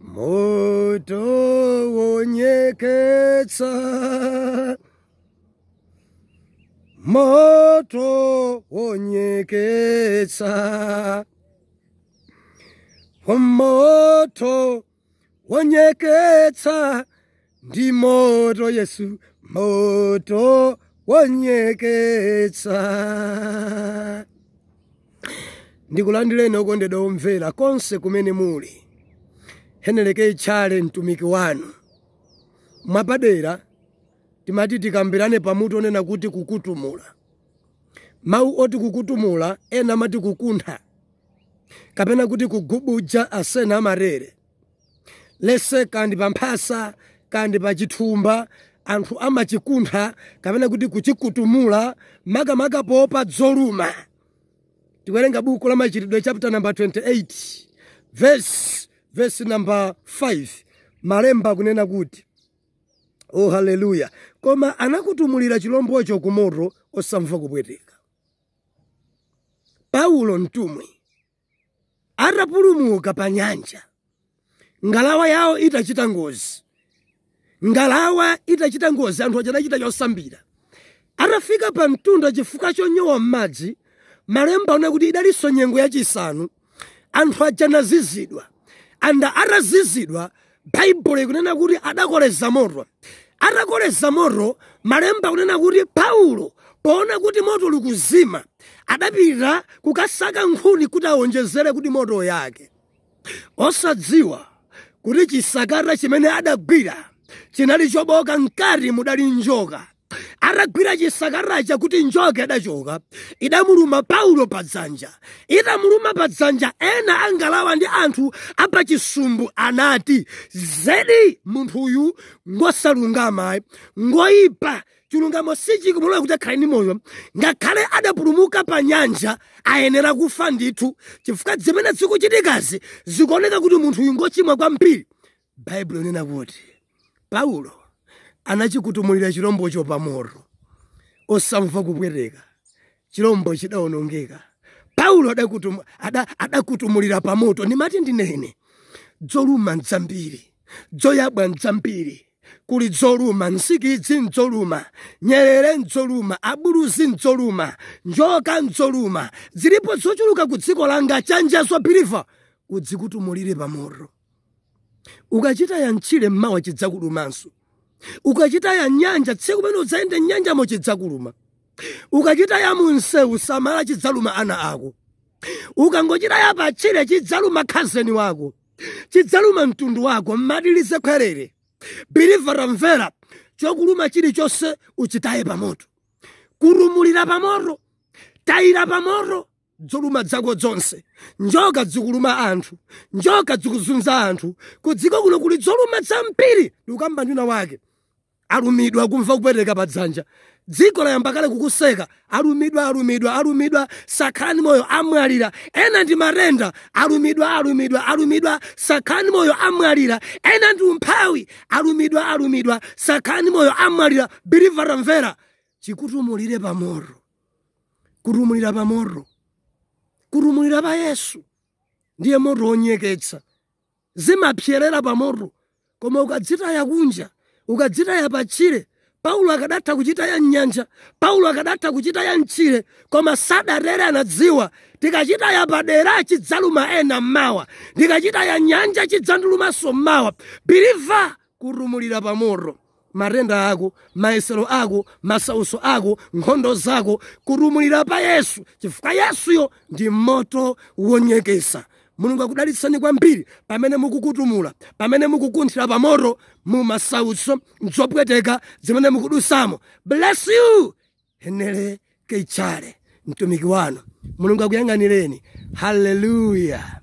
Moto wonyeketsa, moto wonyeketsa, moto wonyeketsa, ndi moto Yesu, moto wonyeketsa. Ndikulandireni okondedwa omvera konse kumene muli. Heneleke Tchale mtumiki wanu. Mwapadera timati tikambirane pamutu onena kuti kukutumula. Mawu oti kukutumula ena amati kukuntha kapena kuti kugubuja asena amarere. Lese kandi pamphasa kandi pachithumba anthu amachikuntha kapena kuti kuchikutumula makamaka poopa dzoluma. Tikuwerenga buku la Machitidwe chapter number 28 verse number 5. Malemba kunena kuti, oh haleluya, koma anakutumulira chilombocho kumoto osamva kupweteka. Paulo mtumwi atapulumuka pa nyanja, ngalawa yawo itachita ngozi, anthu aja anachita chosambira. Atafika pa mtunda chifukwa chonyowa m'madzi, malemba akunena kuti idalinso nyengo yachisanu, anthu aja anazizidwa. Anda atazizidwa, Baibulo ikunena kuti adakoleza moto. Atakoleza moto, malemba akunena kuti Paulo poona kuti moto uli kuzima, adapita kukasaka nkhuni kuti awonjezere kuti moto yake. Osadziwa kuti chisakata chimene adagwira chinali choboka, mkati mudali njoka. Atagwira chisakatacha kuti njoka idachoka, idamuluma Paulo padzanja. Itamuluma padzanja, ena angalawa ndi anthu apachisumbu anati, zedi munthu uyu ngosalungama, ngoyipa, chilungamo sichikumulola kuti akhale ndi moyo. Ngakhale adapulumuka pa nyanja ayenera kufa ndithu, chifukwa zimene zikuchitikazi zikuoneka kuti munthu uyu ngochimwa kwambiri. Baibulo inena kuti Paulo anachikutumulira chilombocho pamoto osamva kupweteka. Chilombo chidawonongeka. Paulo adakutumulira pamoto. Ndimati ndinene, dzoluma nzambiri, dzoyabwa nzambiri, kuli dzoluma, nsikidzi ndzoluma, nyerere ndzoluma, abuluzi ndzoluma, njoka ndzoluma, zilipo zochuluka ku dziko langa. Chanjazo biliva udzikutumulire pamoto. Ukachita ya mtchire mmawa chidzakulumanso. Ukachita ya nyanja tsiku pamene udzayende m'nyanjamo chidzakuluma. Ukachita ya munsewu samala chidzaluma ana ako. Ukangochita ya patchire chidzaluma khazeni wako, chidzaluma mtundu wako. Mmadilize khwerere. Biliva tamvera, chokuluma chilichonse uchitaye pamoto. Kurumulira pamoto, tayira pamoto dzoluma dzako zonse. Njoka zikuluma anthu, njoka zikuzunza anthu. Ku dziko kuno kuli dzoluma zambiri. Ndikukamba ndina wake alumidwa kumva kupweteka padzanja. Dziko layamba kale kukuseka. Alumidwa, sakhala moyo amwalira. Ena ndi matenda, alumidwa, sakhala moyo amwalira. Ena ndi umphawi, alumidwa, sakhala moyo amwalira. Biliva tamvera, chikutumulire pamoto, kutumulira pamoto, kutumulira pa Yesu. Ndiye moto wonyeketsa, zimapyerera pamoto. Koma ukadzitaya kunja, ukadzitaya patchire, Paulo akadatha kuchitaya mnyanja, Paulo akadatha kuchitaya mtchire, koma sadatere. Anadziwa tikachitaya padera chidzaluma ena mmawa, ndikachitaya nyanja chidzandulumanso mmawa. Biliva, kutumulira pamoto matenda ako, mayesero ako, masauso ako, nkhondo zako, kutumulira pa Yesu, chifukwa Yesuyo ndi moto wonyekesa. Mulungu akudalitsani kwambiri pamene mukukutumula, pamene mukukunthira pamoto mu masautso nzopweteka zimene mukudusamo. Bless you. Henele Tchale mtumiki wanu. Mulungu akuyang'anireni. Haleluya.